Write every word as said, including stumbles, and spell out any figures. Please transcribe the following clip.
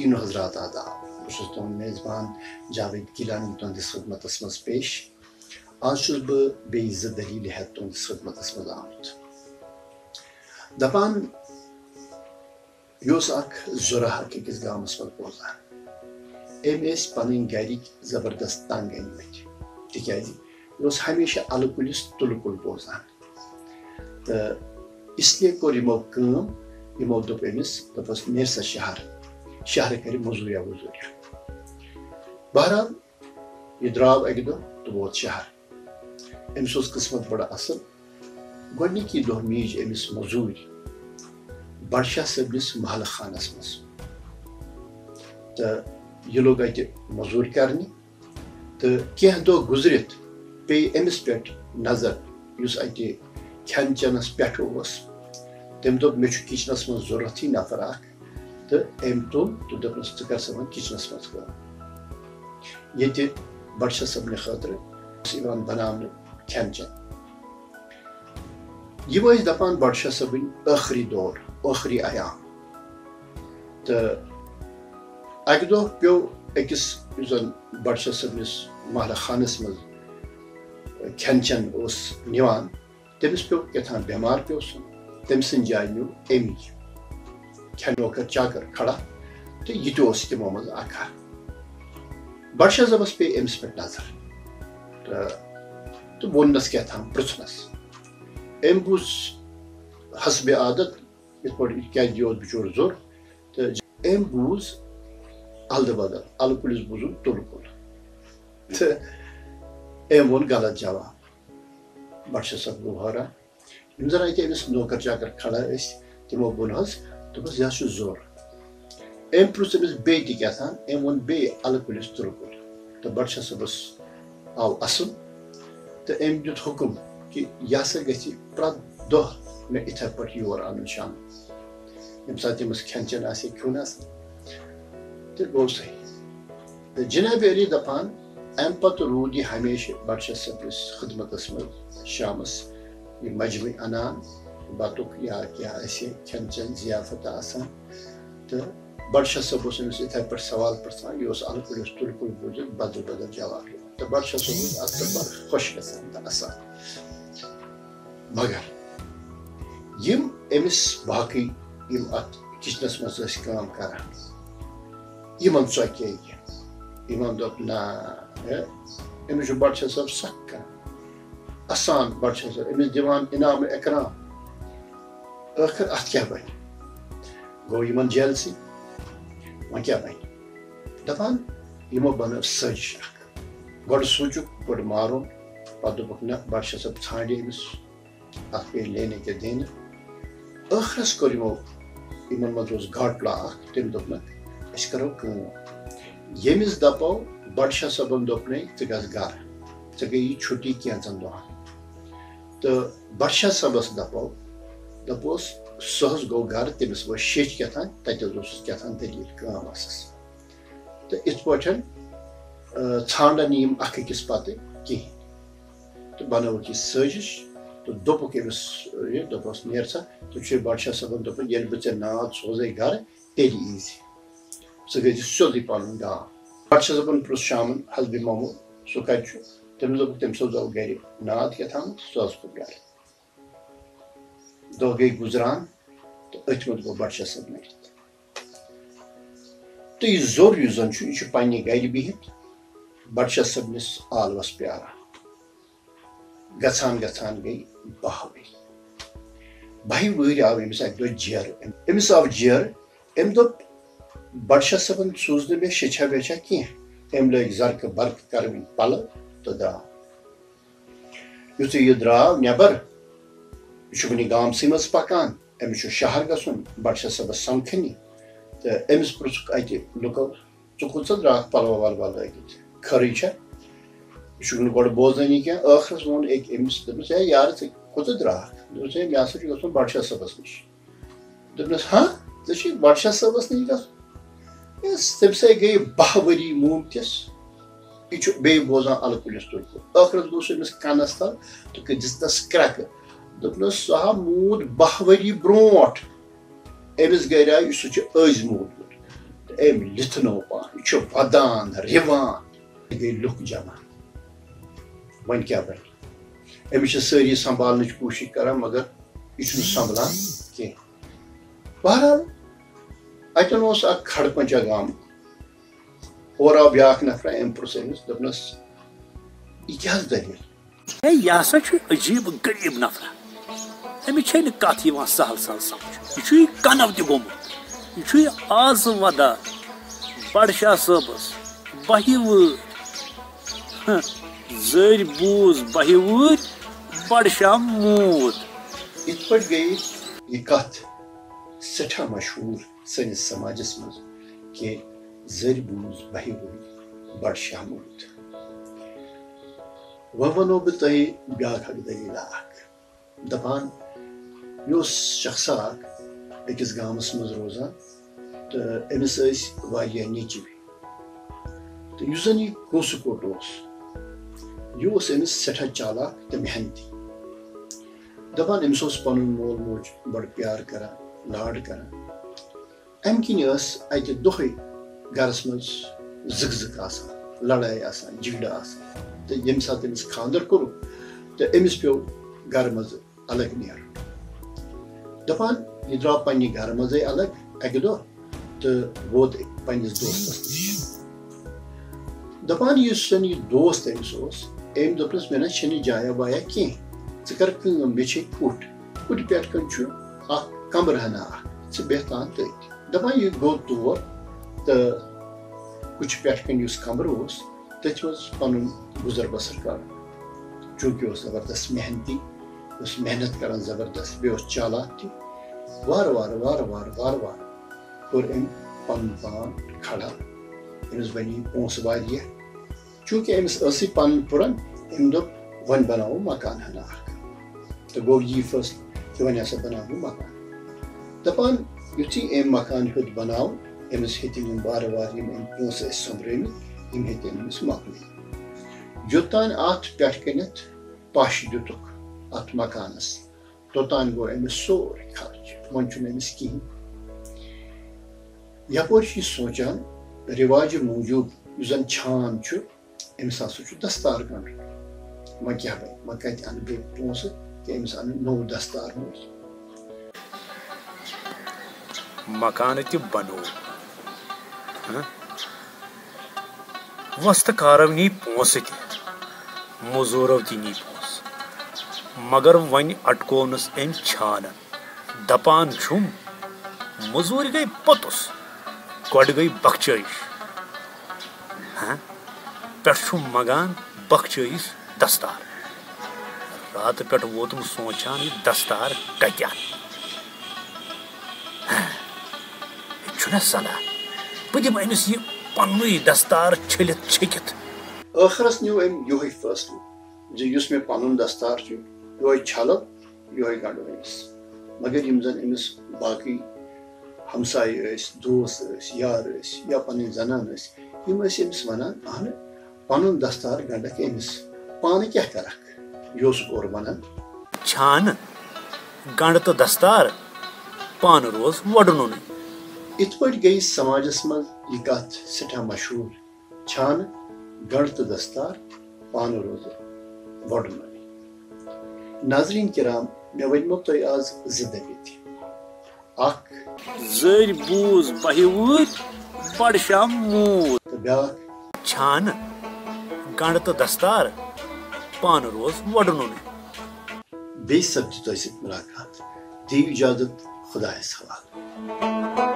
تینو حضرات آداب۔ بہٕ چھُس تُہُنٛد میزبان جاوید گیلانی تُہنٛدِس خدمتس منٛز پیش۔ آز چھُس بہٕ بیٚیہِ زٕ دٔلیٖلہٕ ہٮ۪تھ تُہنٛدِس خدمتس منٛز آمُت۔ دپان، یہِ اوس اکھ زُرہ اکھ أکِس گامس منٛز بوزان۔ أمۍ ٲسۍ پنٕنۍ گرِکۍ زبردست تنگ أنۍ مٕتۍ، تِکیازِ یہِ اوس ہمیشہ الہٕ کُلِس تُلہٕ کُل بوزان۔ تہٕ اس لیے کوٚر یِمو کٲم، یِمو دوٚپ أمِس، دوٚپُس، "نیر سا شہر، شہرٕ کرِ مٔزوٗریا ؤزوٗریا۔" بہرحال، یہِ درٛاو اَکہِ دۄہ تہٕ ووت شہر۔ أمِس اوس قٕسمت بڑٕ اَصٕل۔ گۄڈٕنِکی دۄہ میٖج أمِس مٔزوٗرۍ بڈشاہ صٲبنِس محلہٕ خانس منٛز۔ تہٕ یہِ لوٚگ اَتہِ مٔزوٗرۍ کرنہِ۔ تہٕ کینٛہہ دۄہ گُزرِتھ پیٚیہِ أمِس پٮ۪ٹھ نظر، یُس اَتہِ کھٮ۪ن چٮ۪نَس پٮ۪ٹھ اوس۔ تٔمۍ دوٚپ، "مےٚ چھُ کِچنَس منٛز ضوٚرَتھٕے نفر اَکھ۔" تہٕ أمۍ تُل تہٕ دوٚپنَس، "ژٕ کر سا وۄنۍ کِچنَس منٛز کٲم، ییٚتہِ بڈشاہ صٲبنہِ خٲطرٕ اوس یِوان بناونہٕ کھٮ۪ن چٮ۪ن۔" یِم ٲسۍ دَپان بڈشاہ صٲبٕنۍ ٲخری دور، ٲخری ایام۔ تہٕ اَکہِ دۄہ پیوٚو أکِس، یُس زَن بڈشاہ صٲبنِس محلہٕ خانَس منٛز کھٮ۪ن چٮ۪ن اوس نِوان، تٔمِس پیوٚو کیٛاہ تام بٮ۪مار پیوٚو سُہ، تٔمۍ سٕنٛدِ جایہِ نیوٗ أمی کھٮ۪ن نوکر چاکر کھڑا، تہٕ یہِ تہِ اوس تِمو منٛز اکھ اکھ۔ بڈشاہ صٲبَس پیٚیہِ أمِس پٮ۪ٹھ نظر تہٕ، تہٕ ووٚننَس کیٛاہ تام، پرٛژھنَس۔ أمۍ بوٗز حسبِ عادت، یِتھ پٲٹھۍ یہِ کیٛازِ یہِ اوس بِچور زوٚر، تہٕ أمۍ بوٗز الدٕ بدل، الہٕ کُلِس بوٗزُن تُلہٕ کُل۔ تہٕ أمۍ ووٚن غلط جواب۔ بڈشاہ صٲب گوٚو حٲران۔ یِم زَن اَتہِ أمِس نوکر چاکر کھڑا ٲسۍ، تِمو ووٚن حظ، دوٚپُس، "یہِ حظ چھُ زوٚر۔" أمۍ پرٛژھ أمِس بیٚیہِ تہِ کیٛاہ تام، أمۍ ووٚن بیٚیہِ الہٕ کُلِس تُلہٕ کُل۔ تہٕ بڈشاہ صٲبَس آو اَسُن تہٕ أمۍ دیُت حُکُم کہِ یہِ ہسا گژھِ پرٛٮ۪تھ دۄہ مےٚ یِتھَے پٲٹھۍ یور اَنُن شامَن، ییٚمہِ ساتہٕ تٔمِس کھٮ۪ن چٮ۪ن آسہِ ہے کھیوٚن آسہِ۔ تہٕ گوٚو صحیح۔ تہٕ جناب علی دَپان، اَمہِ پتہٕ روٗد یہِ ہمیشہِ بڈشاہ صٲبنِس خدمتس منٛز شامس یہِ مجمٕے اَنان، بَتُک یا کیٛاہ آسہِ ہے، کھٮ۪ن چٮ۪ن ضیافت آسان۔ تہٕ بڈشاہ صٲب اوس أمِس یِتھَے پٲٹھۍ سوال پرٛژھان، یہِ اوس الہٕ کُلِس تُلہٕ کُل بوٗزِتھ بدل بدل جواب دِوان۔ تہٕ بڈشاہ صٲب اوس اَتھ پٮ۪ٹھ بڑٕ خۄش گژھان تہٕ اَسان۔ مگر یِم أمِس باقٕے، یِم اَتھ کِچنَس منٛز ٲسۍ کٲم کران، یِمن ژۄکے یہِ۔ یِمن دوٚپ، "نہ، ہے، أمِس چھُ بڈشاہ صٲب سخ کران، اَسان بڈشاہ صٲب، أمِس دِوان انعام اکرام۔ ٲخٕر اَتھ کیٛاہ بَنہِ؟" گوٚو یِمن جیلسی، وۄنۍ کیٛاہ بَنہِ؟ دَپان، یِمو بَنٲو سٲزِش اَکھ۔ گۄڈٕ سوٗنٛچُکھ، گۄڈٕ مارُن، پَتہٕ دوٚپُکھ، "نہ، بڈشاہ صٲب ژھانٛڈِ أمِس، اَتھ پیٚیہِ لینے کے دینے۔" ٲخرس کوٚر یِمو، یِمن منٛز اوس گاٹلا اکھ، تٔمۍ دوٚپ، "نہ، أسۍ کرو کٲم، ییٚمِس دپو بڈشاہ صٲبن دوٚپنَے، ژٕ گژھ گرٕ، ژےٚ گٔیی چھُٹی کینٛژن دۄہن۔" تہٕ بڈشاہ صٲبس دپو، دپوس، سُہ حظ گوٚو گرٕ، تٔمِس ؤژھ شیٚچھ کیٛاہ تام، تتہِ حظ اوسُس کیٛاہ تام دٔلیٖل کٲم ٲسٕس۔ تہٕ یِتھ پٲٹھۍ، آ، ژھانڈن یِم اکھ أکِس پتہٕ کِہیٖنۍ۔ تہٕ بنٲوٕکھ یہِ سٲزِش تہٕ دوٚپُکھ أمِس، یہِ دوٚپُس، "نیر سا، ژےٚ چھُے بادشاہ صٲبن دوٚپمُت، ییٚلہِ بہٕ ژےٚ ناد سوزے گرٕ، تیٚلہِ ییٖزِ۔ ژٕ گٔژھۍ زِ سیوٚدُے پنُن گام۔" بادشاہ صٲبن پرُژھ شامن، "حضبِ معموٗل، سُہ کتہِ چھُ؟" تٔمِس دوٚپُکھ، "تٔمۍ سوزو گرِ ناد کیٛاہ تام، سُہ حظ کوٚر گرٕ۔" دۄہ گٔے گُزران تہٕ أتھۍ منٛز گوٚو بادشاہ صٲب مٔرِتھ۔ تہٕ یہِ زوٚر یُس زن چھُ، یہِ چھُ پننہِ گرِ بِہِتھ بادشاہ صٲبنِس آلوس پیاران۔ گژھان گژھان گٔے باہ ؤری۔ باہہِ وٕہٕرۍ آو أمِس اکہِ دۄہ جیرٕ۔ أمِس آو جیرٕ، أمۍ دوٚپ، "بڈشاہ صٲبن سوٗز نہٕ مےٚ شیٚچھا ویٚچھا کینٛہہ۔" أمۍ لٲگۍ زرقہٕ برقہٕ کرٕوٕنۍ پلو تہٕ درٛاو۔ یُتھُے یہِ درٛاو نٮ۪بر، یہِ چھُ وُنہِ گامسٕے منٛز پکان، أمِس چھُ شہر گژھُن، بڈشاہ صٲبس سمکھنہِ۔ تہٕ أمِس پرٛژھُکھ اتہِ لُکو، "ژٕ کوٚت سا درٛاکھ پلوا ولوا لٲگِتھ؟ خٲرٕے چھا؟" یہِ چھُکھ نہٕ گۄڈٕ بوزٲنی کینٛہہ۔ ٲخرس ووٚن أکۍ أمِس، دوٚپمَس، "ہے یارٕ، ژٕ کوٚت ژٕ درٛاکھ؟" دوٚپُس، "ہے، مےٚ ہسا چھُ گژھُن بادشاہ صٲبَس نِش۔" دوٚپنَس، "ہا، ژےٚ چھُے بادشاہ صٲبَس نِش گژھُن؟" یَس تٔمۍ سۭتۍ گٔے باہ ؤری موٗمتِس۔ یہِ چھُ بیٚیہِ بوزان الہٕ کُلِس تُلہٕ کُل۔ ٲخرس گوٚو سُہ أمِس کَنَس تَل تہٕ دِژنَس کرٛٮ۪کہٕ۔ دوٚپنَس، "سُہ ہا موٗد باہ ؤری برونٛٹھ۔ أمِس گرِ آیہِ، سُہ چھُ أزۍ موٗدمُت۔" أمۍ لِتھنو پان، یہِ چھُ وَدان، رِوان۔ گٔے لُکھ جمع۔ وۄنۍ کیٛاہ بَنہِ؟ أمِس چھِ سٲری سنبھالنٕچ کوٗشِش کران، مگر یہِ چھُنہٕ سنبھلان کینٛہہ۔ بہرحال، اَتٮ۪ن اوس اکھ کھڑکنچا گامُک۔ اورٕ آو بیٛاکھ نفرا، أمۍ پرُژھ أمِس، دوٚپنَس، "یہِ کیٛاہ حظ دٔلیٖل؟" ہے، یہِ ہسا چھُ عجیٖب غریٖب نفرا۔ أمِس چھے نہٕ کتھ یِوان سہل سہل سمجھ۔ یہِ چھُ یہِ کنو تہِ گوٚمُت۔ یہِ چھُ یہِ آز ودان بڈ شاہ صٲبس بہہِ وٲرۍ۔ ہہ، زٔرۍ بوٗز بہہِ وٲرۍ، بڈ شاہ موٗد۔ یِتھ پٲٹھۍ گٔیے یہِ کتھ سٮ۪ٹھاہ مشہوٗر سٲنِس سماجس منٛز کہِ زٔرۍ بوٗز بہہِ وٲرۍ، بڈ شاہ موٗد۔ وۄنۍ وَنو بہٕ تۄہہِ بیٛاکھ اَکھ دٔلیٖلہ اَکھ۔ دَپان، یہِ اوس شخصا اَکھ أکِس گامَس منٛز روزان، تہٕ أمِس ٲسۍ واریاہ نیٚچوۍ۔ تہٕ یُس زَن یہِ کوسہٕ کوٚٹ اوس، یہِ اوس أمِس سٮ۪ٹھاہ چالاک تہٕ محنتی۔ دَپان، أمِس اوس پَنُن مول موج بَڑٕ پیار کَران، لاڈ کَران۔ اَمہِ کِنۍ ٲس اَتہِ دۄہَے گَرَس منٛز زٕک زٕک آسان، لَڑٲے آسان، جِگڑٕ آسان۔ تہٕ ییٚمہِ ساتہٕ أمِس خانٛدَر کوٚرُکھ، تہٕ أمِس پیوٚو گَرٕ منٛزٕ الگ نیرُن۔ دَپان، یہِ درٛاو پنٛنہِ گَرٕ منٛزَے الگ اَکہِ دۄہ تہٕ ووت پنٛنِس دوستَس نِش۔ دَپان، یُس زَن یہِ دوست أمِس اوس، أمۍ دوٚپنَس، "مےٚ نہ چھَنہٕ جایا وایا کینٛہہ، ژٕ کَر کٲم، مےٚ چھے کُٹھ، کُٹھِ پٮ۪ٹھ کَنۍ چھُ اَکھ کَمرٕ ہنا اَکھ، ژٕ بیٚہہ تان تٔتھۍ۔" دَپان، یہِ گوٚو تور تہٕ کُٹھِ پٮ۪ٹھ کَنۍ یُس کَمرٕ اوس، تٔتھۍ منٛز پَنُن گُزر بَسر کَرُن۔ چوٗنٛکہِ اوس زبردست محنتی، اوس محنت کَران زبردست، بیٚیہِ اوس چالاک تہِ۔ وارٕ وارٕ، وارٕ وارٕ، وارٕ وارٕ کوٚر أمۍ پَنُن پان کھڑا۔ أمِس بَنی پونٛسہٕ واریاہ۔ چوٗنٛکہِ أمِس ٲسٕے پَنٕنۍ پُرَن، أمۍ دوٚپ، "وۄنۍ بَناوو مکان ہنا اَکھ۔" تہٕ گوٚو یی فٲصلہٕ کہِ وۄنۍ ہسا بَناوو مکان۔ دَپان، یُتھُے أمۍ مکان ہیوٚت بَناوُن، أمِس ہیٚتۍ یِم وارٕ وارٕ یِم أمۍ پونٛسہٕ ٲسۍ سۄمبرٲومٕتۍ، یِم ہیٚتۍ أمِس مۄکلٕنۍ۔ یوٚتام اَتھ پٮ۪ٹھ کَنٮ۪تھ پَش دیُتُکھ اَتھ مکانَس، توٚتام گوٚو أمِس سورُے خرٕچ، وۄنۍ چھُنہٕ أمِس کِہیٖنۍ۔ یَپٲرۍ چھُ یہِ سونٛچان، رِواجہِ موٗجوٗب یُس زَن چھان چھُ، أمِس ہسا چھُ دستار گنٛڈُن۔ وۄنۍ کیٛاہ بنہِ؟ وۄنۍ کتہِ انہٕ بہٕ پونٛسہٕ کہِ أمِس انہٕ نوٚو دستار موٗدۍ؟ مکانہٕ تہِ بنوو۔ ہہ؟ وۄستہٕ کارو نی پونٛسہٕ تہِ، موٚزوٗرو تہِ نی پونٛسہٕ، مگر وۄنۍ اٹکونس أمۍ چھانن۔ دپان چھُم، مٔزوٗرۍ گٔے پوٚتُس، گۄڈٕ گٔے بخچٲیِش۔ ہہ؟ پٮ۪ٹھٕ چھُم منٛگان بخچٲیِش دستار۔ راتہٕ پٮ۪ٹھ ووتُم سونٛچان، یہِ دستار کتہِ اَنہٕ؟ ہہ؟ یہِ چھُنہ صلاح، بہٕ دِمہٕ أمِس یہِ پننُے دستار چھٔلِتھ چھٔکِتھ۔ ٲخرس نیوٗ أمۍ یِہوٚے فٲصلہٕ زِ یُس مےٚ پنُن دستار چھُ، یِہوٚے چھلو، یِہوٚے گنٛڈو أمِس۔ مگر یِم زن أمِس باقٕے ہمسایہِ ٲسۍ، دوس ٲسۍ، یار ٲسۍ یا پنٕنۍ زنان ٲسۍ، یِم ٲسۍ أمِس ونان، "اہنہٕ، پنُن دستار گنٛڈکھ أمِس، پانہٕ کیٛاہ کرکھ؟" یہِ اوسُکھ اورٕ ونان۔ چھانہٕ، گنٛڈ تہٕ دستار، پانہٕ روز وۄڈنُنٕے۔ یِتھ پٲٹھۍ گٔیہِ سماجس منٛز یہِ کتھ سٮ۪ٹھاہ مشہوٗر۔ چھانہٕ، گنٛڈ تہٕ دستار، پانہٕ روزٕ وۄڈنُے۔ ناظریٖن کرام، مےٚ ؤنۍمو تۄہہِ آز زٕ دٔلیٖل۔ اکھ، زٔرۍ بوٗز بہہِ وٲتۍ، بڈٕ شاہ موٗد۔ تہٕ بیٛاکھ، چھانہٕ، گنٛڈ تہٕ دستار، پانہٕ روز وۄڈنُے۔ بیٚیہِ سپدِ تۄہہِ سۭتۍ مُلاقات۔ دِیِو اِجازت، خۄدایَس حوالہٕ۔